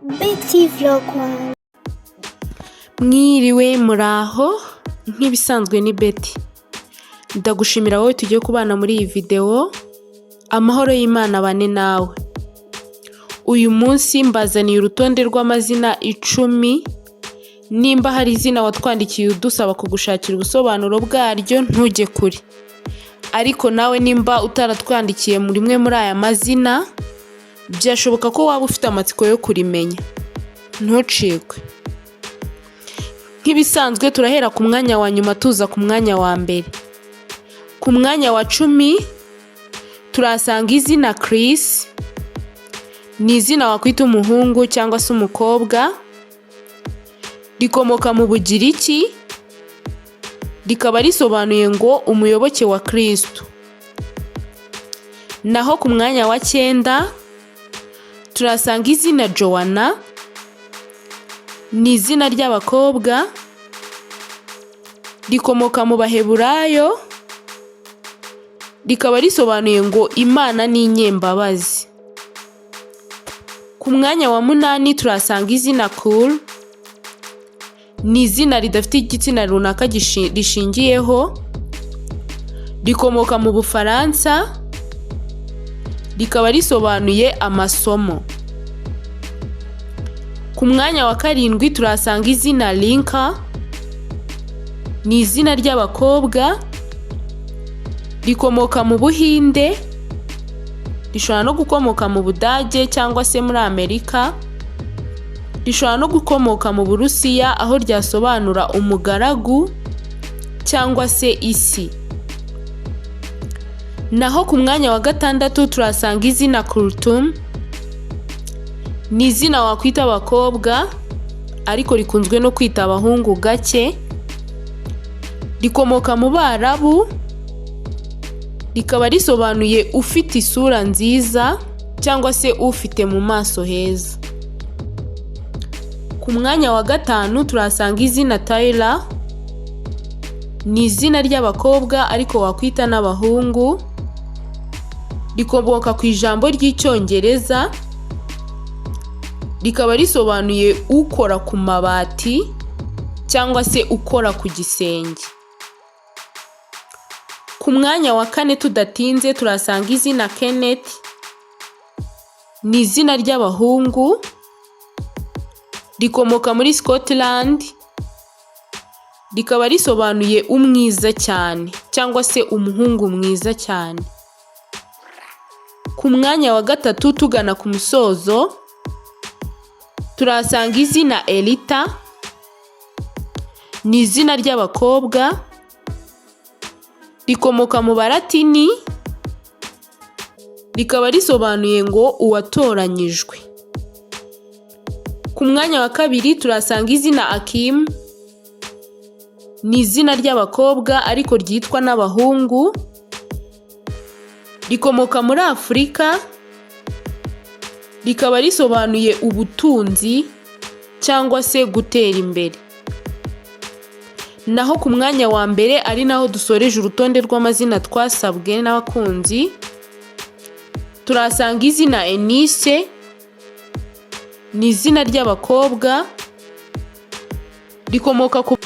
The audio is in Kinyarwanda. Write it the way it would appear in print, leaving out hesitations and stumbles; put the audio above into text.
Betty Vlog One. Mwiriwe, muraho? Nk'ibisanzwe ni Betty. Ndagushimira wowe tugiye kubana muri iyi videwo. Amahoro y'Imana bane nawe. Uyu munsi mbazaniye urutonde rw'amazina 10. Nimba hari izina watwandikiye udusaba kugushakira ubusobanuro bwaryo, ntujye kure. Ariko nawe nimba utaratwandikiye muri rimwe muri aya mazina, byashoboka ko waba ufite amatsiko yo kurimenya, ntucikwe. Nk'ibisanzwe turahera ku mwanya wa nyuma tuza ku mwanya wa mbere. Ku mwanya wa 10 turahasanga izina Chris. Ni izina wakwita umuhungu cyangwa se umukobwa. Rikomoka mu Bugiriki, rikaba risobanuye ngo umuyoboke wa Kristo. Naho ku mwanya wa 9 turahasanga izina Joanna. Ni izina ry'abakobwa, rikomoka mu Baheburayo, rikaba risobanuye ngo Imana ni inyembabazi. Ku mwanya wa 8 turahasanga izina Cool. Ni izina ridafite igitsina runaka rishingiyeho, rikomoka mu Bufaransa, rikaba risobanuye amasomo. Ku mwanya wa 7 turahasanga izina Linka. Ni izina ry'abakobwa, rikomoka mu Buhinde, rishobora no gukomoka mu Budage cyangwa se muri Amerika, rishobora no gukomoka mu Burusiya, aho ryasobanura umugaragu cyangwa se isi. Naho ku mwanya wa 6 turahasanga izina Kultum. Ni izina wakwita abakobwa, ariko rikunzwe no kwita abahungu gake. Rikomoka mu Barabu, rikaba risobanuye ufite isura nziza cyangwa se ufite mu maso heza. Ku mwanya wa 5 turahasanga izina Tyler. Ni izina ry'abakobwa ariko wakwita n'abahungu. Rikomoka ku ijambo ry'Icyongereza, rikaba risobanuye ukora ku mabati cyangwa se ukora ku gisenge. Ku mwanya wa 4, tudatinze, turahasanga izina Kenneth. Ni izina ry'abahungu, rikomoka muri Scotland, rikaba risobanuye umwiza cyane cyangwa se umuhungu mwiza cyane. Ku mwanya wa 3, tugana ku musozo, turahasanga izina Elita. Ni izina ry'abakobwa, rikomoka mu Balatini, rikaba risobanuye ngo uwatoranyijwe. Ku mwanya wa 2 turahasanga izina Akim. Ni izina ry'abakobwa ariko ryitwa n'abahungu. Rikomoka muri Afurika, rikaba risobanuye ubutunzi cyangwa se gutera imbere. Naho ku mwanya wa 1, ari naho dusoreje urutonde rw'amazina twasabwe n'abakunzi, turahasanga izina Enise. Ni izina ry'abakobwa, rikomoka ku